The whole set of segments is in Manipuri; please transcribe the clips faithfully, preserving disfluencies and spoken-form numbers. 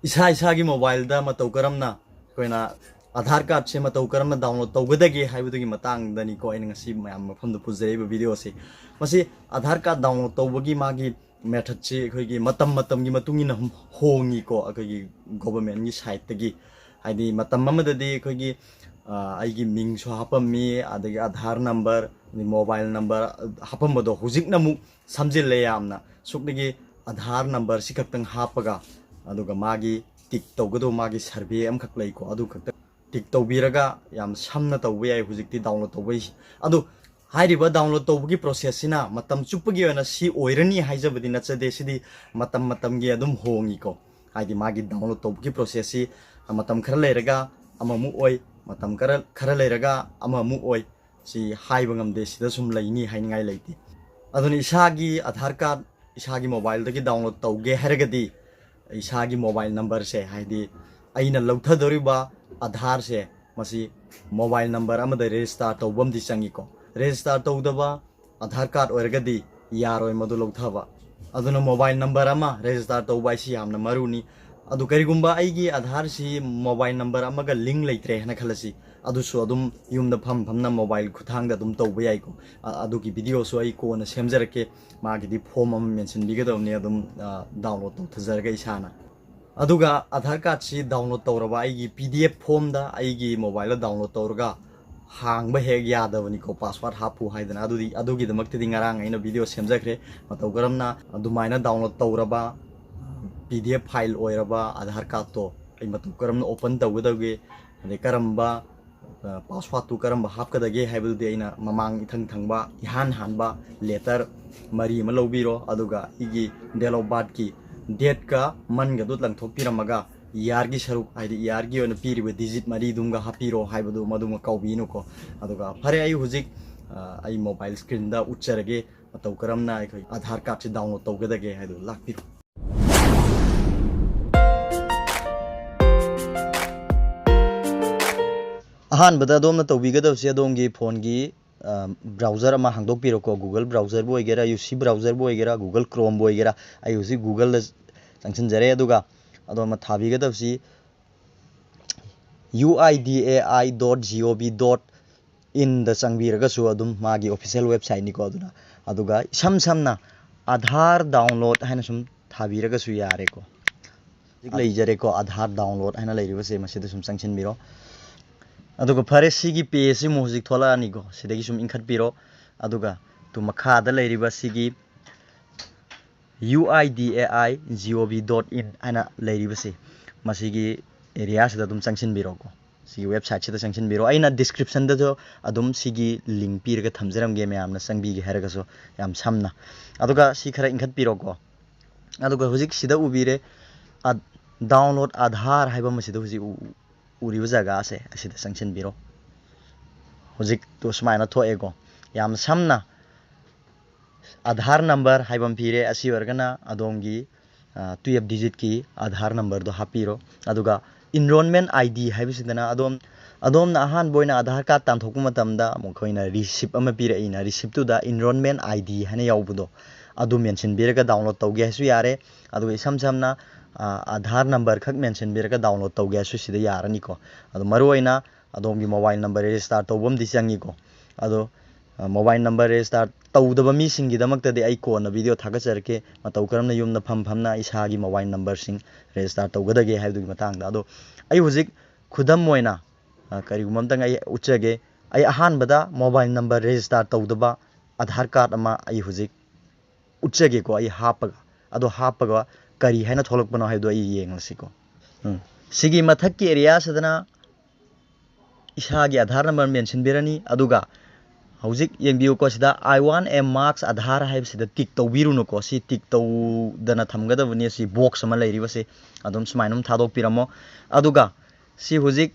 ꯏꯁꯥ ꯏꯁꯥꯒꯤ ꯃꯣꯕꯥꯏꯜꯗ ꯃꯇꯧ ꯀꯔꯝꯅ ꯑꯩꯈꯣꯏꯅ ꯑꯙꯥꯔ ꯀꯥꯔꯗꯁꯦ ꯃꯇꯧ ꯀꯔꯝꯅ ꯗꯥꯎꯟꯂꯣꯗ ꯇꯧꯒꯗꯒꯦ ꯍꯥꯏꯕꯗꯨꯒꯤ ꯃꯇꯥꯡꯗꯅꯤꯀꯣ ꯑꯩꯅ ꯉꯁꯤ ꯃꯌꯥꯝ ꯃꯐꯝꯗ ꯄꯨꯖꯔꯛꯏꯕ ꯚꯤꯗꯤꯑꯣꯁꯦ꯫ ꯃꯁꯤ ꯑꯙꯥꯔ ꯀꯥꯔꯗ ꯗꯥꯎꯟꯂꯣꯗ ꯇꯧꯕꯒꯤ ꯃꯥꯒꯤ ꯃꯦꯊꯠꯁꯤ ꯑꯩꯈꯣꯏꯒꯤ ꯃꯇꯝ ꯃꯇꯝꯒꯤ ꯃꯇꯨꯡ ꯏꯟꯅ ꯍꯣꯡꯉꯤꯀꯣ, ꯑꯩꯈꯣꯏꯒꯤ ꯒꯣꯚꯔꯟꯃꯦꯟꯠꯀꯤ ꯁꯥꯏꯠꯇꯒꯤ꯫ ꯍꯥꯏꯗꯤ ꯃꯇꯝ ꯑꯃꯗꯗꯤ ꯑꯩꯈꯣꯏꯒꯤ, ꯑ, ꯑꯩꯒꯤ ꯃꯤꯡꯁꯨ ꯍꯥꯞꯄꯝꯃꯤ, ꯑꯗꯒꯤ ꯑꯙꯥꯔ ꯅꯝꯕꯔ, ꯑꯗꯩ ꯃꯣꯕꯥꯏꯜ ꯅꯝꯕꯔ ꯍꯥꯞꯄꯝꯕꯗꯣ ꯍꯧꯖꯤꯛꯅ ꯑꯃꯨꯛ ꯁꯝꯖꯤꯜꯂꯦ ꯌꯥꯝꯅ꯫ ꯁꯨꯞꯅꯒꯤ ꯑꯙꯥꯔ ꯅꯝꯕꯔꯁꯤ ꯈꯛꯇꯪ ꯍꯥꯞꯄꯒ, ꯑꯗꯨꯒ ꯃꯥꯒꯤ ꯇꯤꯛ ꯇꯧꯒꯗꯧꯕ ꯃꯥꯒꯤ ꯁꯔꯚꯦ ꯑꯃꯈꯛ ꯂꯩꯀꯣ, ꯑꯗꯨ ꯈꯛꯇ ꯇꯤꯛ ꯇꯧꯕꯤꯔꯒ ꯌꯥꯝ ꯁꯝꯅ ꯇꯧꯕ ꯌꯥꯏ ꯍꯧꯖꯤꯛꯇꯤ ꯗꯥꯎꯟꯂꯣꯗ ꯇꯧꯕꯩꯁꯤ꯫ ꯑꯗꯨ ꯍꯥꯏꯔꯤꯕ ꯗꯥꯎꯟꯂꯣꯗ ꯇꯧꯕꯒꯤ ꯄ꯭ꯔꯣꯁꯦꯁꯁꯤꯅ ꯃꯇꯝ ꯆꯨꯞꯄꯒꯤ ꯑꯣꯏꯅ ꯁꯤ ꯑꯣꯏꯔꯅꯤ ꯍꯥꯏꯖꯕꯗꯤ ꯅꯠꯆꯗꯦ, ꯁꯤꯗꯤ ꯃꯇꯝ ꯃꯇꯝꯒꯤ ꯑꯗꯨꯝ ꯍꯣꯡꯉꯤꯀꯣ꯫ ꯍꯥꯏꯗꯤ ꯃꯥꯒꯤ ꯗꯥꯎꯟꯂꯣꯗ ꯇꯧꯕꯒꯤ ꯄ꯭ꯔꯣꯁꯦꯁꯁꯤ ꯃꯇꯝ ꯈꯔ ꯂꯩꯔꯒ ꯑꯃꯃꯨꯛ ꯑꯣꯏ, ꯃꯇꯝ ꯈꯔ, ꯈꯔ ꯂꯩꯔꯒ ꯑꯃꯃꯨꯛ ꯑꯣꯏ꯫ ꯁꯤ ꯍꯥꯏꯕ ꯉꯝꯗꯦ, ꯁꯤꯗ ꯁꯨꯝ ꯂꯩꯅꯤ ꯍꯥꯏꯅꯤꯡꯉꯥꯏ ꯂꯩꯇꯦ꯫ ꯑꯗꯨꯅ ꯏꯁꯥꯒꯤ ꯑꯙꯥꯔ ꯀꯥꯔꯗ ꯏꯁꯥꯒꯤ ꯃꯣꯕꯥꯏꯜꯗꯒꯤ ꯗꯥꯎꯟꯂꯣꯗ ꯇꯧꯒꯦ ꯍꯥꯏꯔꯒꯗꯤ ꯏꯁꯥꯒꯤ ꯃꯣꯕꯥꯏꯜ ꯅꯝꯕꯔꯁꯦ, ꯍꯥꯏꯗꯤ ꯑꯩꯅ ꯂꯧꯊꯗꯧꯔꯤꯕ ꯑꯙꯥꯔꯁꯦ, ꯃꯁꯤ ꯃꯣꯕꯥꯏꯜ ꯅꯝꯕꯔ ꯑꯃꯗ ꯔꯦꯖꯤꯁꯇꯥꯔ ꯇꯧꯕ ꯑꯃꯗꯤ ꯆꯪꯉꯤꯀꯣ꯫ ꯔꯦꯖꯤꯁꯇꯥꯔ ꯇꯧꯗꯕ ꯑꯙꯥꯔ ꯀꯥꯔꯗ ꯑꯣꯏꯔꯒꯗꯤ ꯌꯥꯔꯣꯏ ꯃꯗꯨ ꯂꯧꯊꯕ꯫ ꯑꯗꯨꯅ ꯃꯣꯕꯥꯏꯜ ꯅꯝꯕꯔ ꯑꯃ ꯔꯦꯖꯤꯁꯇꯥꯔ ꯇꯧꯕ ꯍꯥꯏꯁꯤ ꯌꯥꯝꯅ ꯃꯔꯨꯅꯤ꯫ ꯑꯗꯨ ꯀꯔꯤꯒꯨꯝꯕ ꯑꯩꯒꯤ ꯑꯙꯥꯔꯁꯤ ꯃꯣꯕꯥꯏꯜ ꯅꯝꯕꯔ ꯑꯃꯒ ꯂꯤꯡ ꯂꯩꯇ꯭ꯔꯦ ꯍꯥꯏꯅ ꯈꯜꯂꯁꯤ, ꯑꯗꯨꯁꯨ ꯑꯗꯨꯝ ꯌꯨꯝꯗ ꯐꯝ ꯐꯝꯅ ꯃꯣꯕꯥꯏꯜ ꯈꯨꯠꯊꯥꯡꯗ ꯑꯗꯨꯝ ꯇꯧꯕ ꯌꯥꯏꯀꯣ꯫ ꯑ-, ꯑꯗꯨꯒꯤ ꯚꯤꯗꯤꯑꯣꯁꯨ ꯑꯩ ꯀꯣꯟꯅ ꯁꯦꯝꯖꯔꯛꯀꯦ꯫ ꯃꯥꯒꯤꯗꯤ ꯐꯣꯝ ꯑꯃ ꯃꯦꯟꯁꯤꯟꯕꯤꯒꯗꯕꯅꯤ, ꯑꯗꯨꯝ, ꯑ, ꯗꯥꯎꯟꯂꯣꯗ ꯇꯧꯊꯖꯔꯒ ꯏꯁꯥꯅ꯫ ꯑꯗꯨꯒ ꯑꯙꯥꯔ ꯀꯥꯔꯗꯁꯤ ꯗꯥꯎꯟꯂꯣꯗ ꯇꯧꯔꯕ ꯑꯩꯒꯤ ꯄꯤ ꯗꯤ ꯑꯦꯐ ꯐꯣꯝꯗ ꯑꯩꯒꯤ ꯃꯣꯕꯥꯏꯜꯗ ꯗꯥꯎꯟꯂꯣꯗ ꯇꯧꯔꯒ ꯍꯥꯡꯕ ꯍꯦꯛ ꯌꯥꯗꯕꯅꯤꯀꯣ, ꯄꯥꯁꯋꯥꯔꯗ ꯍꯥꯞꯄꯨ ꯍꯥꯏꯗꯅ꯫ ꯑꯗꯨꯗꯤ, ꯑꯗꯨꯒꯤꯗꯃꯛꯇꯗꯤ ꯉꯔꯥꯡ ꯑꯩꯅ ꯚꯤꯗꯤꯑꯣ ꯁꯦꯝꯖꯈ꯭ꯔꯦ, ꯃꯇꯧ ꯀꯔꯝꯅ ꯑꯗꯨꯃꯥꯏꯅ ꯗꯥꯎꯟꯂꯣꯗ ꯇꯧꯔꯕ ꯄꯤ ꯗꯤ ꯑꯦꯐ ꯐꯥꯏꯜ ꯑꯣꯏꯔꯕ ꯑꯙꯥꯔ ꯀꯥꯔꯗꯇꯣ ꯑꯩ ꯃꯇꯧ ꯀꯔꯝꯅ ꯑꯣꯄꯟ ꯇꯧꯒꯗꯒꯦ, ꯑꯗꯩ ꯀꯔꯝꯕ, ꯑ, ꯄꯥꯁꯋꯥꯔꯗꯇꯨ ꯀꯔꯝꯕ ꯍꯥꯞꯀꯗꯒꯦ ꯍꯥꯏꯕꯗꯨꯗꯤ ꯑꯩꯅ ꯃꯃꯥꯡ ꯏꯊꯪ ꯊꯪꯕ ꯏꯍꯥꯟ ꯍꯥꯟꯕ ꯂꯦꯇꯔ ꯃꯔꯤ ꯑꯃ ꯂꯧꯕꯤꯔꯣ, ꯑꯗꯨꯒ ꯑꯩꯒꯤ ꯗꯦꯠ ꯑꯣꯐ ꯕꯥꯔꯠꯀꯤ ꯗꯦꯠꯀ ꯃꯟꯒꯗꯨ ꯂꯪꯊꯣꯛꯄꯤꯔꯝꯃꯒ ꯏꯌꯥꯔꯒꯤ ꯁꯔꯨꯛ, ꯍꯥꯏꯗꯤ ꯏꯌꯥꯔꯒꯤ ꯑꯣꯏꯅ ꯄꯤꯔꯤꯕ ꯗꯤꯖꯤꯠ ꯃꯔꯤꯗꯨꯝꯒ ꯍꯥꯞꯄꯤꯔꯣ ꯍꯥꯏꯕꯗꯨ ꯃꯗꯨꯃ ꯀꯥꯎꯕꯤꯅꯨꯀꯣ꯫ ꯑꯗꯨꯒ ꯐꯔꯦ, ꯑꯩ ꯍꯧꯖꯤꯛ, ꯑ, ꯑꯩ ꯃꯣꯕꯥꯏꯜ ꯁ꯭ꯀ꯭ꯔꯤꯟꯗ ꯎꯠꯆꯔꯒꯦ ꯃꯇꯧ ꯀꯔꯝꯅ ꯑꯩꯈꯣꯏ ꯑꯙꯥꯔ ꯀꯥꯔꯗꯁꯦ ꯗꯥꯎꯟꯂꯣꯗ ꯇꯧꯒꯗꯒꯦ ꯍꯥꯏꯗꯨ ꯂꯥꯛꯄꯤꯔꯣ꯫ ꯑꯍꯥꯟꯕꯗ ꯑꯗꯣꯝꯅ ꯇꯧꯕꯤꯒꯗꯕꯁꯤ ꯑꯗꯣꯝꯒꯤ ꯐꯣꯟꯒꯤ, ꯑ, ꯕ꯭ꯔꯥꯎꯖꯔ ꯑꯃ ꯍꯥꯡꯗꯣꯛꯄꯤꯔꯣꯀꯣ꯫ Google ꯕ꯭ꯔꯥꯎꯖꯔꯕꯨ ꯑꯣꯏꯒꯦꯔꯥ, ꯌꯨ ꯁꯤ ꯕ꯭ꯔꯥꯎꯖꯔꯕꯨ ꯑꯣꯏꯒꯦꯔꯥ, Google Chromeꯕꯨ ꯑꯣꯏꯒꯦꯔꯥ꯫ ꯑꯩ ꯍꯧꯖꯤꯛ Googleꯗ ꯆꯪꯁꯤꯟꯖꯔꯦ, ꯑꯗꯨꯒ ꯑꯗꯣ ꯑꯃ ꯊꯥꯕꯤꯒꯗꯕꯁꯤ U I D A I dot G O V dot in ꯗ ꯆꯪꯕꯤꯔꯒꯁꯨ ꯑꯗꯨꯝ ꯃꯥꯒꯤ official website ꯅꯤꯀꯣ꯫ ꯑꯗꯨꯅ, ꯑꯗꯨꯒ ꯏꯁꯝ ꯁꯝꯅ Aadhaar download ꯍꯥꯏꯅ ꯁꯨꯝ ꯊꯥꯕꯤꯔꯒꯁꯨ ꯌꯥꯔꯦꯀꯣ꯫ ꯍꯧꯖꯤꯛ ꯂꯩꯖꯔꯦꯀꯣ, Aadhaar download ꯍꯥꯏꯅ ꯂꯩꯔꯤꯕꯁꯦ, ꯃꯁꯤꯗ ꯁꯨꯝ ꯆꯪꯁꯤꯟꯕꯤꯔꯣ꯫ ꯑꯗꯨꯒ ꯐꯔꯦ, ꯁꯤꯒꯤ page ꯁꯤꯃꯨꯛ ꯍꯧꯖꯤꯛ ꯊꯣꯛꯂꯛꯑꯅꯤꯀꯣ꯫ ꯁꯤꯗꯒꯤ ꯁꯨꯝ ꯏꯟꯈꯠꯄꯤꯔꯣ꯫ ꯑꯗꯨꯒ ꯇꯨ ꯃꯈꯥꯗ ꯂꯩꯔꯤꯕ ꯁꯤꯒꯤ U I D A I G O V dot in ꯍꯥꯏꯅ ꯂꯩꯔꯤꯕꯁꯤ, ꯃꯁꯤꯒꯤ area ꯁꯤꯗ ꯑꯗꯨꯝ ꯆꯪꯁꯤꯟꯕꯤꯔꯣꯀꯣ꯫ ꯁꯤꯒꯤ website ꯁꯤꯗ ꯆꯪꯁꯤꯟꯕꯤꯔꯣ꯫ ꯑꯩꯅ description ꯗꯁꯨ ꯑꯗꯨꯝ ꯁꯤꯒꯤ link ꯄꯤꯔꯒ ꯊꯝꯖꯔꯝꯒꯦ, ꯃꯌꯥꯝꯅ ꯆꯪꯕꯤꯒꯦ ꯍꯥꯏꯔꯒꯁꯨ, ꯌꯥꯝ ꯁꯝꯅ꯫ ꯑꯗꯨꯒ ꯁꯤ ꯈꯔ ꯏꯟꯈꯠꯄꯤꯔꯣꯀꯣ꯫ ꯑꯗꯨꯒ ꯍꯧꯖꯤꯛ ꯁꯤꯗ ꯎꯕꯤꯔꯦ, ꯑ-, download Aadhaar ꯍꯥꯏꯕ ꯑꯃꯁꯤꯗ ꯍꯧꯖꯤꯛ ꯎ-, ꯎꯔꯤꯕ ꯖꯒꯥꯁꯦ ꯑꯁꯤꯗ ꯆꯪꯁꯤꯟꯕꯤꯔꯣ꯫ ꯍꯧꯖꯤꯛꯇꯨ ꯁꯨꯃꯥꯏꯅ ꯊꯣꯛꯑꯦꯀꯣ꯫ ꯌꯥꯝ ꯁꯝꯅ Aadhaar number ꯍꯥꯏꯕ ꯑꯃ ꯄꯤꯔꯦ꯫ ꯑꯁꯤ ꯑꯣꯏꯔꯒꯅ ꯑꯗꯣꯝꯒꯤ, ꯑ, twelve digit ꯀꯤ Aadhaar number ꯗꯣ ꯍꯥꯞꯄꯤꯔꯣ꯫ ꯑꯗꯨꯒ enrollment I D ꯍꯥꯏꯕꯁꯤꯗꯅ ꯑꯗꯣꯝ, ꯑꯗꯣꯝꯅ ꯑꯍꯥꯟꯕ ꯑꯣꯏꯅ Aadhaar card ꯇꯥꯟꯊꯣꯛꯄ ꯃꯇꯝꯗ ꯃꯈꯣꯏꯅ receipt ꯑꯃ ꯄꯤꯔꯛꯏꯅ, receipt ꯇꯨꯗ enrollment I D ꯍꯥꯏꯅ ꯌꯥꯎꯕꯗꯣ, ꯑꯗꯨ mention ꯄꯤꯔꯒ download ꯇꯧꯒꯦ ꯍꯥꯏꯁꯨ ꯌꯥꯔꯦ꯫ ꯑꯗꯨꯒ ꯏꯁꯝ ꯁꯝꯅ, ꯑ, Aadhaar number ꯈꯛ mention ꯄꯤꯔꯒ download ꯇꯧꯒꯦ ꯍꯥꯏꯁꯨ ꯁꯤꯗ ꯌꯥꯔꯅꯤꯀꯣ꯫ ꯑꯗꯣ ꯃꯔꯨꯑꯣꯏꯅ ꯑꯗꯣꯝꯒꯤ mobile number register ꯇꯧꯕ ꯑꯃꯗꯤ ꯆꯪꯉꯤꯀꯣ꯫ ꯑꯗꯣ, ꯑ, mobile number register ꯇꯧꯗꯕ ꯃꯤꯁꯤꯡꯒꯤꯗꯃꯛꯇꯗꯤ ꯑꯩ ꯀꯣꯟꯅ video ꯊꯥꯒꯠꯆꯔꯛꯀꯦ, ꯃꯇꯧ ꯀꯔꯝꯅ ꯌꯨꯝꯗ ꯐꯝ ꯐꯝꯅ ꯏꯁꯥꯒꯤ mobile number ꯁꯤꯡ register ꯇꯧꯒꯗꯒꯦ ꯍꯥꯏꯕꯗꯨꯒꯤ ꯃꯇꯥꯡꯗ꯫ ꯑꯗꯣ ꯑꯩ ꯍꯧꯖꯤꯛ ꯈꯨꯗꯝ ꯑꯣꯏꯅ, ꯑ, ꯀꯔꯤꯒꯨꯝꯕ ꯑꯝꯇꯪ ꯑꯩ ꯎꯠꯆꯒꯦ꯫ ꯑꯩ ꯑꯍꯥꯟꯕꯗ mobile number register ꯇꯧꯗꯕ Aadhaar card ꯑꯃ ꯑꯩ ꯍꯧꯖꯤꯛ ꯎꯠꯆꯒꯦꯀꯣ, ꯑꯩ ꯍꯥꯞꯄꯒ꯫ ꯑꯗꯣ ꯍꯥꯞꯄꯒ ꯀꯔꯤ ꯍꯥꯏꯅ ꯊꯣꯛꯂꯛꯄꯅꯣ ꯍꯥꯏꯕꯗꯣ ꯑꯩ ꯌꯦꯡꯂꯁꯤꯀꯣ꯫ ꯎꯝ꯫ ꯁꯤꯒꯤ ꯃꯊꯛꯀꯤ area ꯁꯤꯗꯅ ꯏꯁꯥꯒꯤ Aadhaar number mention ꯄꯤꯔꯅꯤ꯫ ꯑꯗꯨꯒ ꯍꯧꯖꯤꯛ ꯌꯦꯡꯕꯤꯌꯨꯀꯣ, ꯁꯤꯗ "I want a masked Aadhaar" ꯍꯥꯏꯕꯁꯤꯗ tick ꯇꯧꯕꯤꯔꯨꯅꯨꯀꯣ꯫ ꯁꯤ tick ꯇꯧꯗꯅ ꯊꯝꯒꯗꯕꯅꯤ꯫ ꯁꯤ box ꯑꯃ ꯂꯩꯔꯤꯕꯁꯤ ꯑꯗꯨꯝ ꯁꯨꯃꯥꯏꯅ ꯑꯗꯨꯝ ꯊꯥꯗꯣꯛꯄꯤꯔꯝꯃꯣ꯫ ꯑꯗꯨꯒ ꯁꯤ ꯍꯧꯖꯤꯛ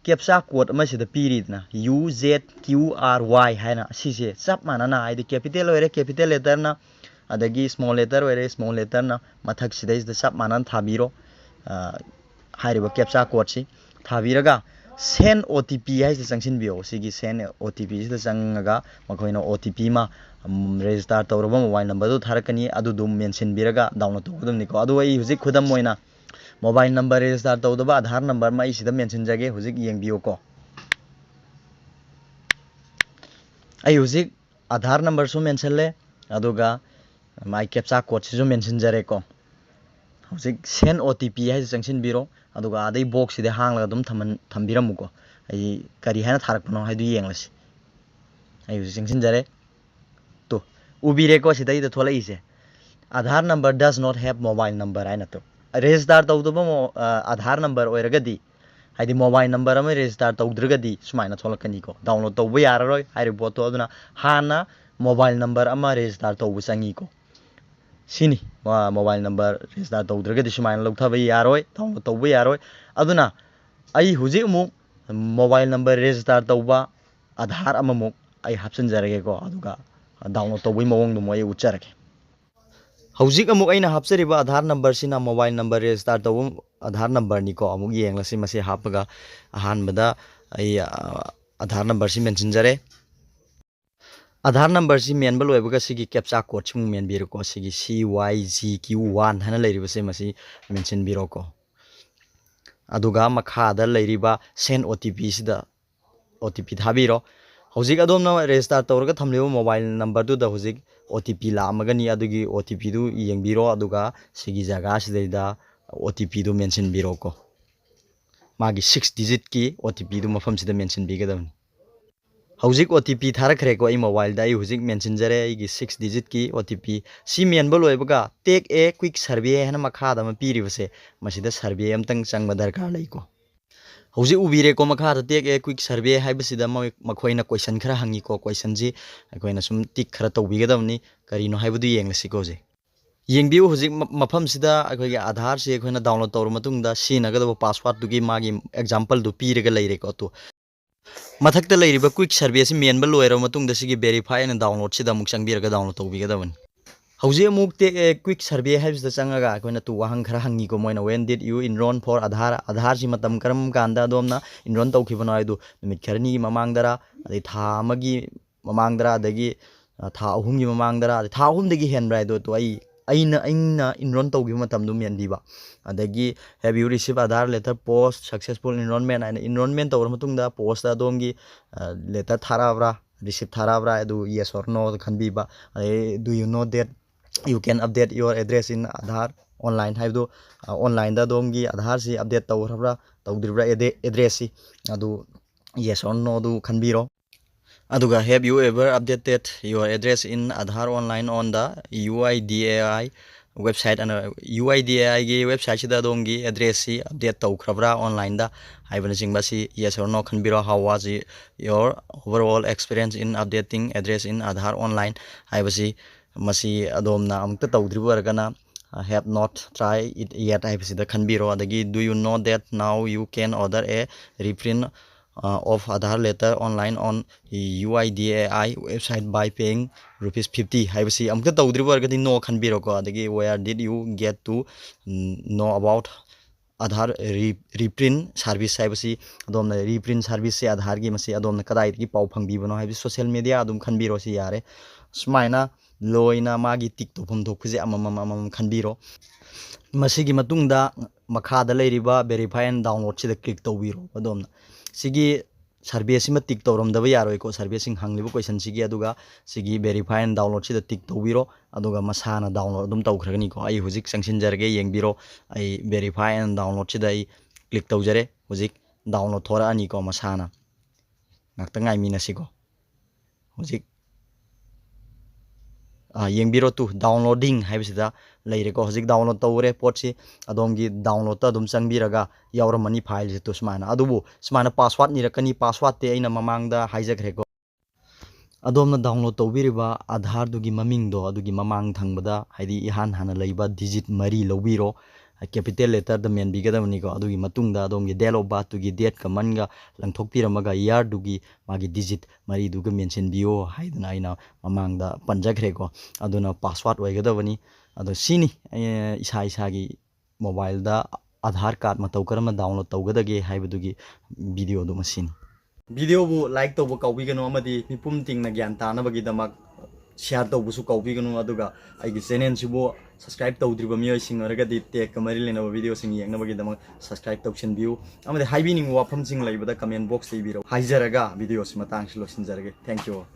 captcha code ꯑꯃ ꯁꯤꯗ ꯄꯤꯔꯤꯗꯅ, U Z Q R Y ꯍꯥꯏꯅ, ꯁꯤꯁꯦ ꯆꯞ ꯃꯥꯟꯅꯅ, ꯍꯥꯏꯗꯤ capital ꯑꯣꯏꯔꯦ, capital letter ꯅ, ꯑꯗꯒꯤ small letter ꯑꯣꯏꯔꯦ, small letter ꯅ, ꯃꯊꯛ ꯁꯤꯗꯩꯁꯤꯗ ꯆꯞ ꯃꯥꯟꯅꯅ ꯊꯥꯕꯤꯔꯣ꯫ ꯑ, ꯍꯥꯏꯔꯤꯕ captcha code ꯁꯤ ꯊꯥꯕꯤꯔꯒ send O T P ꯍꯥꯏꯁꯤꯗ ꯆꯪꯁꯤꯟꯕꯤꯌꯣ꯫ ꯁꯤꯒꯤ send O T P ꯁꯤꯗ ꯆꯪꯉꯒ ꯃꯈꯣꯏꯅ O T P ꯑꯃ, ꯎꯝ, register ꯇꯧꯔꯕ mobile number ꯗꯨ ꯊꯥꯔꯛꯀꯅꯤ, ꯑꯗꯨꯗꯨ mention ꯄꯤꯔꯒ download ꯇꯧꯒꯗꯕꯅꯤꯀꯣ꯫ ꯑꯗꯨ ꯑꯩ ꯍꯧꯖꯤꯛ ꯈꯨꯗꯝ ꯑꯣꯏꯅ Mobile number register ꯇꯧꯗꯕ ꯑꯙꯥꯔ ꯅꯝꯕꯔ ꯑꯃ ꯑꯩ ꯁꯤꯗ ꯃꯦꯟꯁꯤꯟꯖꯒꯦ, ꯍꯧꯖꯤꯛ ꯌꯦꯡꯕꯤꯌꯨꯀꯣ꯫ ꯑꯩ ꯍꯧꯖꯤꯛ ꯑꯙꯥꯔ ꯅꯝꯕꯔꯁꯨ ꯃꯦꯟꯁꯤꯜꯂꯦ, ꯑꯗꯨꯒ ꯃꯥꯏ ꯀꯦꯞꯆꯥ ꯀꯣꯗꯁꯤꯁꯨ ꯃꯦꯟꯁꯤꯟꯖꯔꯦꯀꯣ꯫ ꯍꯧꯖꯤꯛ send O T P ꯍꯥꯏꯁꯦ ꯆꯪꯁꯤꯟꯕꯤꯔꯣ, ꯑꯗꯨꯒ ꯑꯗꯩ ꯕꯣꯛꯁꯁꯤꯗ ꯍꯥꯡꯂꯒ ꯑꯗꯨꯝ ꯊꯝꯍꯟ-, ꯊꯝꯕꯤꯔꯝꯃꯨꯀꯣ꯫ ꯑꯩ ꯀꯔꯤ ꯍꯥꯏꯅ ꯊꯥꯔꯛꯄꯅꯣ ꯍꯥꯏꯗꯨ ꯌꯦꯡꯂꯁꯤ꯫ ꯑꯩ ꯍꯧꯖꯤꯛ ꯆꯪꯁꯤꯟꯖꯔꯦ꯫ ꯇꯨ, ꯎꯕꯤꯔꯦꯀꯣ ꯁꯤꯗꯩꯗ ꯊꯣꯛꯂꯛꯏꯁꯦ, "Aadhaar number does not have mobile number" ꯍꯥꯏꯅ꯫ ꯇꯨ, ꯔꯦꯖꯤꯁꯇꯥꯔ ꯇꯧꯗꯕ ꯃꯣ-, ꯑ, ꯑꯥꯙꯥꯔ ꯅꯝꯕꯔ ꯑꯣꯏꯔꯒꯗꯤ, ꯍꯥꯏꯗꯤ ꯃꯣꯕꯥꯏꯜ ꯅꯝꯕꯔ ꯑꯃ ꯔꯦꯖꯤꯁꯇꯥꯔ ꯇꯧꯗ꯭ꯔꯒꯗꯤ ꯁꯨꯃꯥꯏꯅ ꯊꯣꯛꯂꯛꯀꯅꯤꯀꯣ, ꯗꯥꯎꯟꯂꯣꯗ ꯇꯧꯕ ꯌꯥꯔꯔꯣꯏ ꯍꯥꯏꯔꯤꯕ ꯄꯣꯠꯇꯣ꯫ ꯑꯗꯨꯅ ꯍꯥꯟꯅ ꯃꯣꯕꯥꯏꯜ ꯅꯝꯕꯔ ꯑꯃ ꯔꯦꯖꯤꯁꯇꯥꯔ ꯇꯧꯕ ꯆꯪꯉꯤꯀꯣ꯫ ꯁꯤꯅꯤ, ꯃ-, ꯃꯣꯕꯥꯏꯜ ꯅꯝꯕꯔ ꯔꯦꯖꯤꯁꯇꯥꯔ ꯇꯧꯗ꯭ꯔꯒꯗꯤ ꯁꯨꯃꯥꯏꯅ ꯂꯧꯊꯕ ꯌꯥꯔꯣꯏ, ꯗꯥꯎꯟꯂꯣꯗ ꯇꯧꯕ ꯌꯥꯔꯣꯏ꯫ ꯑꯗꯨꯅ ꯑꯩ ꯍꯧꯖꯤꯛ ꯑꯃꯨꯛ ꯃꯣꯕꯥꯏꯜ ꯅꯝꯕꯔ ꯔꯦꯖꯤꯁꯇꯥꯔ ꯇꯧꯕ ꯑꯥꯙꯥꯔ ꯑꯃꯃꯨꯛ ꯑꯩ ꯍꯥꯞꯆꯤꯟꯖꯔꯒꯦꯀꯣ, ꯑꯗꯨꯒ ꯗꯥꯎꯟꯂꯣꯗ ꯇꯧꯕꯒꯤ ꯃꯑꯣꯡꯗꯨ ꯑꯃꯨꯛ ꯑꯩ ꯎꯠꯆꯔꯒꯦ꯫ ꯍꯧꯖꯤꯛ ꯑꯃꯨꯛ ꯑꯩꯅ ꯍꯥꯞꯆꯔꯤꯕ ꯑꯥꯙꯥꯔ ꯅꯝꯕꯔꯁꯤꯅ ꯃꯣꯕꯥꯏꯜ ꯅꯝꯕꯔ ꯔꯦꯖꯤꯁꯇꯥꯔ ꯇꯧꯕ ꯑꯥꯙꯥꯔ ꯅꯝꯕꯔꯅꯤꯀꯣ꯫ ꯑꯃꯨꯛ ꯌꯦꯡꯂꯁꯤ ꯃꯁꯤ ꯍꯥꯞꯄꯒ꯫ ꯑꯍꯥꯟꯕꯗ ꯑꯩ, ꯑ, ꯑꯥꯙꯥꯔ ꯅꯝꯕꯔꯁꯤ ꯃꯦꯟꯁꯤꯟꯖꯔꯦ꯫ ꯑꯥꯙꯥꯔ ꯅꯝꯕꯔꯁꯤ ꯃꯦꯟꯕ ꯂꯣꯏꯕꯒ ꯁꯤꯒꯤ ꯀꯦꯞꯆꯥ ꯀꯣꯗꯁꯤꯃꯨꯛ ꯃꯦꯟꯕꯤꯔꯣꯀꯣ꯫ ꯁꯤꯒꯤ C Y G Q one ꯍꯥꯏꯅ ꯂꯩꯔꯤꯕꯁꯦ ꯃꯁꯤ ꯃꯦꯟꯁꯤꯟꯕꯤꯔꯣꯀꯣ꯫ ꯑꯗꯨꯒ ꯃꯈꯥꯗ ꯂꯩꯔꯤꯕ send O T P ꯁꯤꯗ O T P ꯊꯥꯕꯤꯔꯣ꯫ ꯍꯧꯖꯤꯛ ꯑꯗꯣꯝꯅ ꯔꯦꯖꯤꯁꯇꯥꯔ ꯇꯧꯔꯒ ꯊꯝꯂꯤꯕ ꯃꯣꯕꯥꯏꯜ ꯅꯝꯕꯔꯗꯨꯗ ꯍꯧꯖꯤꯛ O T P ꯂꯥꯛꯑꯝꯃꯒꯅꯤ, ꯑꯗꯨꯒꯤ O T P ꯗꯨ ꯌꯦꯡꯕꯤꯔꯣ, ꯑꯗꯨꯒ ꯁꯤꯒꯤ ꯖꯒꯥꯁꯤꯗꯩꯗ O T P ꯗꯨ ꯃꯦꯟꯁꯤꯟꯕꯤꯔꯣꯀꯣ꯫ ꯃꯥꯒꯤ six digit ꯀꯤ O T P ꯗꯨ ꯃꯐꯝꯁꯤꯗ ꯃꯦꯟꯁꯤꯟꯕꯤꯒꯗꯕꯅꯤ꯫ ꯍꯧꯖꯤꯛ O T P ꯊꯥꯔꯛꯈ꯭ꯔꯦꯀꯣ ꯑꯩ ꯃꯣꯕꯥꯏꯜꯗ꯫ ꯑꯩ ꯍꯧꯖꯤꯛ ꯃꯦꯟꯁꯤꯟꯖꯔꯦ ꯑꯩꯒꯤ six digit ꯀꯤ O T P꯫ ꯁꯤ ꯃꯦꯟꯕ ꯂꯣꯏꯕꯒ "Take a quick survey" ꯍꯥꯏꯅ ꯃꯈꯥꯗ ꯑꯃ ꯄꯤꯔꯤꯕꯁꯦ, ꯃꯁꯤꯗ ꯁꯔꯚꯦ ꯑꯃꯇꯪ ꯆꯪꯕ ꯗꯔꯀꯥꯔ ꯂꯩꯀꯣ꯫ ꯍꯧꯖꯤꯛ ꯎꯕꯤꯔꯦꯀꯣ ꯃꯈꯥꯗ "Take a quick survey" ꯍꯥꯏꯕꯁꯤꯗ ꯃꯣꯏ, ꯃꯈꯣꯏꯅ ꯀꯣꯏꯁꯟ ꯈꯔ ꯍꯪꯉꯤꯀꯣ꯫ ꯀꯣꯏꯁꯟꯁꯤ ꯑꯩꯈꯣꯏꯅ ꯁꯨꯝ ꯇꯤꯛ ꯈꯔ ꯇꯧꯕꯤꯒꯗꯕꯅꯤ꯫ ꯀꯔꯤꯅꯣ ꯍꯥꯏꯕꯗꯨ ꯌꯦꯡꯂꯁꯤꯀꯣ ꯍꯧꯖꯤꯛ꯫ ꯌꯦꯡꯕꯤꯌꯨ, ꯍꯧꯖꯤꯛ ꯃ-, ꯃꯐꯝꯁꯤꯗ ꯑꯩꯈꯣꯏꯒꯤ ꯑꯥꯙꯥꯔꯁꯤ ꯑꯩꯈꯣꯏꯅ ꯗꯥꯎꯟꯂꯣꯗ ꯇꯧꯔ ꯃꯇꯨꯡꯗ ꯁꯤꯖꯤꯟꯅꯒꯗꯕ ꯄꯥꯁꯋꯥꯔꯗꯇꯨꯒꯤ ꯃꯥꯒꯤ ꯑꯦꯛꯖꯥꯝꯄꯜꯗꯨ ꯄꯤꯔꯒ ꯂꯩꯔꯦꯀꯣ꯫ ꯑꯗꯣ ꯃꯊꯛꯇ ꯂꯩꯔꯤꯕ ꯀ꯭ꯋꯤꯛ ꯁꯔꯚꯦ ꯑꯁꯤ ꯃꯦꯟꯕ ꯂꯣꯏꯔꯕ ꯃꯇꯨꯡꯗ ꯁꯤꯒꯤ ꯚꯦꯔꯤꯐꯥꯏ ꯑꯦꯟ ꯗꯥꯎꯟꯂꯣꯗꯁꯤꯗ ꯑꯃꯨꯛ ꯆꯪꯕꯤꯔꯒ ꯗꯥꯎꯟꯂꯣꯗ ꯇꯧꯕꯤꯒꯗꯕꯅꯤ꯫ ꯍꯧꯖꯤꯛ ꯑꯃꯨꯛ ꯇꯦꯛ ꯑꯦ ꯀ꯭ꯋꯤꯛ ꯁꯔꯚꯦ ꯍꯥꯏꯕꯁꯤꯗ ꯆꯪꯉꯒ ꯑꯩꯈꯣꯏꯅ ꯇꯨ ꯋꯥꯍꯪ ꯈꯔ ꯍꯪꯉꯤꯀꯣ ꯃꯣꯏꯅ, "When did you enroll for Aadhaar?" ꯑꯥꯙꯥꯔꯁꯤ ꯃꯇꯝ ꯀꯔꯝ ꯀꯥꯟꯗ ꯑꯗꯣꯝꯅ ꯑꯦꯟꯔꯣꯜ ꯇꯧꯈꯤꯕꯅꯣ ꯍꯥꯏꯗꯨ ꯅꯨꯃꯤꯠ ꯈꯔꯅꯤꯒꯤ ꯃꯃꯥꯡꯗꯔ, ꯑꯗꯩ ꯊꯥ ꯑꯃꯒꯤ ꯃꯃꯥꯡꯗꯔ, ꯑꯗꯒꯤ, ꯑ, ꯊꯥ ꯑꯍꯨꯝꯒꯤ ꯃꯃꯥꯡꯗꯔ, ꯑꯗꯩ ꯊꯥ ꯑꯍꯨꯝꯗꯒꯤ ꯍꯦꯟꯕ꯭ꯔꯥ ꯍꯥꯏꯗꯣ ꯑꯗꯨ ꯑꯩ ꯑꯩꯅ ꯑꯩꯅ enroll ꯇꯧꯈꯤꯕ ꯃꯇꯝꯗꯨ ꯃꯦꯟꯕꯤꯕ꯫ ꯑꯗꯒꯤ have you received Aadhaar letter post successful enrollment ꯍꯥꯏꯅ enrollment ꯇꯧꯔ ꯃꯇꯨꯡꯗ ꯄꯣꯁꯇ ꯑꯗꯣꯝꯒꯤ ꯂꯦꯇꯔ ꯊꯥꯔꯛꯑꯕ꯭ꯔꯥ, ꯔꯤꯁꯤꯞ ꯊꯥꯔꯛꯑꯕ꯭ꯔꯥ, ꯑꯗꯨ yes or no ꯈꯟꯕꯤꯕ꯫ ꯑꯗꯩ do you know that you can update your address in Aadhaar online ꯍꯥꯏꯕꯗꯨ, ꯑꯣꯟꯂꯥꯏꯟꯗ ꯑꯗꯣꯝꯒꯤ ꯑꯙꯥꯔꯁꯤ ꯑꯞꯗꯦꯠ ꯇꯧꯈ꯭ꯔꯕ꯭ꯔꯥ ꯇꯧꯗ꯭ꯔꯤꯕ꯭ꯔꯥ ꯑꯦꯗ꯭ꯔꯦꯁꯁꯤ, ꯑꯗꯨ yes or no ꯑꯗꯨ ꯈꯟꯕꯤꯔꯣ꯫ ꯑꯗꯨꯒ have you ever updated your address in Aadhaar online on the U I D A I website? ꯑꯅ U I D A I ꯒꯤ ꯋꯦꯕꯁꯥꯏꯠꯁꯤꯗ ꯑꯗꯣꯝꯒꯤ ꯑꯦꯗ꯭ꯔꯦꯁꯁꯤ ꯑꯞꯗꯦꯠ ꯇꯧꯈ꯭ꯔꯕ꯭ꯔꯥ ꯑꯣꯟꯂꯥꯏꯟꯗ ꯍꯥꯏꯕꯅꯆꯤꯡꯕ ꯑꯁꯤ yes or no ꯈꯟꯕꯤꯔꯣ꯫ How was your overall experience in updating address in Aadhaar online ꯍꯥꯏꯕꯁꯤ, ꯃꯁꯤ ꯑꯗꯣꯝꯅ ꯑꯃꯨꯛꯇ ꯇꯧꯗ꯭ꯔꯤꯕ ꯑꯣꯏꯔꯒꯅ have not tried it yet ꯍꯥꯏꯕꯁꯤꯗ ꯈꯟꯕꯤꯔꯣ꯫ ꯑꯗꯒꯤ do you know that now you can order a reprint of Aadhaar letter online on U I D A I website by paying rupees fifty ꯍꯥꯏꯕꯁꯤ ꯑꯃꯨꯛꯇ ꯇꯧꯗ꯭ꯔꯤꯕ ꯑꯣꯏꯔꯒꯗꯤ no ꯈꯟꯕꯤꯔꯣꯀꯣ꯫ ꯑꯗꯒꯤ where did you get to know about Aadhaar reprint service ꯍꯥꯏꯕꯁꯤ, ꯑꯗꯣꯝꯅ reprint service ꯁꯦ ꯑꯙꯥꯔꯒꯤ ꯃꯁꯤ ꯑꯗꯣꯝꯅ ꯀꯗꯥꯏꯗꯒꯤ ꯄꯥꯎ ꯐꯪꯕꯤꯕꯅꯣ ꯍꯥꯏꯕꯁꯤ social media ꯑꯗꯨꯝ ꯈꯟꯕꯤꯔꯣ꯫ ꯁꯤ ꯌꯥꯔꯦ꯫ ꯁꯨꯃꯥꯏꯅ ꯂꯣꯏꯅ ꯃꯥꯒꯤ ꯇꯤꯛ ꯇꯧꯐꯝ ꯊꯣꯛꯄꯁꯦ ꯑꯃꯃꯝ ꯑꯃꯃꯝ ꯈꯟꯕꯤꯔꯣ꯫ ꯃꯁꯤꯒꯤ ꯃꯇꯨꯡꯗ ꯃꯈꯥꯗ ꯂꯩꯔꯤꯕ verify and download ꯁꯤꯗ ꯀ꯭ꯂꯤꯛ ꯇꯧꯕꯤꯔꯣ꯫ ꯑꯗꯣꯝꯅ ꯁꯤꯒꯤ ꯁꯔꯚꯦꯁꯤꯃ ꯇꯤꯛ ꯇꯧꯔꯝꯗꯕ ꯌꯥꯔꯣꯏꯀꯣ, ꯁꯔꯚꯦꯁꯤꯡ ꯍꯪꯂꯤꯕ ꯀꯣꯏꯁꯟꯁꯤꯒꯤ꯫ ꯑꯗꯨꯒ ꯁꯤꯒꯤ verify and download ꯁꯤꯗ ꯇꯤꯛ ꯇꯧꯕꯤꯔꯣ, ꯑꯗꯨꯒ ꯃꯁꯥꯅ download ꯑꯗꯨꯝ ꯇꯧꯈ꯭ꯔꯒꯅꯤꯀꯣ꯫ ꯑꯩ ꯍꯧꯖꯤꯛ ꯆꯪꯁꯤꯟꯖꯔꯒꯦ, ꯌꯦꯡꯕꯤꯔꯣ꯫ ꯑꯩ verify and download ꯁꯤꯗ ꯑꯩ ꯀ꯭ꯂꯤꯛ ꯇꯧꯖꯔꯦ꯫ ꯍꯧꯖꯤꯛ download ꯊꯣꯔꯛꯑꯅꯤꯀꯣ ꯃꯁꯥꯅ꯫ ꯉꯥꯛꯇ ꯉꯥꯏꯃꯤꯟꯅꯁꯤꯀꯣ꯫ ꯍꯧꯖꯤꯛ ꯌꯦꯡꯕꯤꯔꯣ, ꯇꯨ downloading ꯍꯥꯏꯕꯁꯤꯗ ꯂꯩꯔꯦꯀꯣ꯫ ꯍꯧꯖꯤꯛ download ꯇꯧꯔꯦ ꯄꯣꯠꯁꯤ꯫ ꯑꯗꯣꯝꯒꯤ download ꯇ ꯑꯗꯨꯝ ꯆꯪꯕꯤꯔꯒ ꯌꯥꯎꯔꯝꯃꯅꯤ file ꯁꯦ꯫ ꯇꯨ ꯁꯨꯃꯥꯏꯅ, ꯑꯗꯨꯕꯨ ꯁꯨꯃꯥꯏꯅ password ꯅꯤꯔꯛꯀꯅꯤ꯫ Password ꯇꯤ ꯑꯩꯅ ꯃꯃꯥꯡꯗ ꯍꯥꯏꯖꯈ꯭ꯔꯦꯀꯣ꯫ ꯑꯗꯣꯝꯅ download ꯇꯧꯕꯤꯔꯤꯕ ꯑꯙꯥꯔꯗꯨꯒꯤ ꯃꯃꯤꯡꯗꯣ, ꯑꯗꯨꯒꯤ ꯃꯃꯥꯡ ꯊꯪꯕꯗ, ꯍꯥꯏꯗꯤ ꯏꯍꯥꯟ ꯍꯥꯟꯅ ꯂꯩꯕ digit ꯃꯔꯤ ꯂꯧꯕꯤꯔꯣ꯫ Capital letter ꯗ ꯃꯦꯟꯕꯤꯒꯗꯕꯅꯤꯀꯣ꯫ ꯑꯗꯨꯒꯤ ꯃꯇꯨꯡꯗ ꯑꯗꯣꯝꯒꯤ date of birth ꯇꯨꯒꯤ date ꯀ month ꯀ ꯂꯪꯊꯣꯛꯄꯤꯔꯝꯃꯒ year ꯗꯨꯒꯤ ꯃꯥꯒꯤ digit ꯃꯔꯤꯗꯨꯒ ꯃꯦꯟꯁꯤꯟꯕꯤꯌꯣ ꯍꯥꯏꯗꯅ ꯑꯩꯅ ꯃꯃꯥꯡꯗ ꯄꯟꯖꯈ꯭ꯔꯦꯀꯣ꯫ ꯑꯗꯨꯅ password ꯑꯣꯏꯒꯗꯕꯅꯤ꯫ ꯑꯗꯣ ꯁꯤꯅꯤ, ꯑꯦ, ꯏꯁꯥ ꯏꯁꯥꯒꯤ mobile ꯗ ꯑꯙꯥꯔ card ꯃꯇꯧ ꯀꯔꯝꯅ download ꯇꯧꯒꯗꯒꯦ ꯍꯥꯏꯕꯗꯨꯒꯤ video ꯗꯨ ꯃꯁꯤꯅꯤ꯫ Video ꯕꯨ like ꯇꯧꯕ ꯀꯥꯎꯕꯤꯒꯅꯨ ꯑꯃꯗꯤ ꯃꯤꯄꯨꯝ ꯇꯤꯡꯅ ꯒ꯭ꯌꯥꯟ ꯇꯥꯅꯕꯒꯤꯗꯃꯛ share ꯇꯧꯕꯁꯨ ꯀꯥꯎꯕꯤꯒꯅꯨ꯫ ꯑꯗꯨꯒ ꯑꯩꯒꯤ channel ꯁꯤꯕꯨ Subscribe ꯇꯧꯗ꯭ꯔꯤꯕ ꯃꯤꯑꯣꯏꯁꯤꯡ ꯑꯣꯏꯔꯒꯗꯤ tech ꯀ ꯃꯔꯤ ꯂꯩꯅꯕ video ꯁꯤꯡ ꯌꯦꯡꯅꯕꯒꯤꯗꯃꯛ subscribe ꯇꯧꯁꯤꯟꯕꯤꯌꯨ꯫ ꯑꯃꯗꯤ ꯍꯥꯏꯕꯤꯅꯤꯡꯕ ꯋꯥꯐꯝꯁꯤꯡ ꯂꯩꯕꯗ comment box ꯇ ꯏꯕꯤꯔꯛꯎ꯫ ꯍꯥꯏꯖꯔꯒ video ꯁꯤ ꯃꯇꯥꯡꯁꯤ ꯂꯣꯏꯁꯤꯟꯖꯔꯒꯦ꯫ Thank you all꯫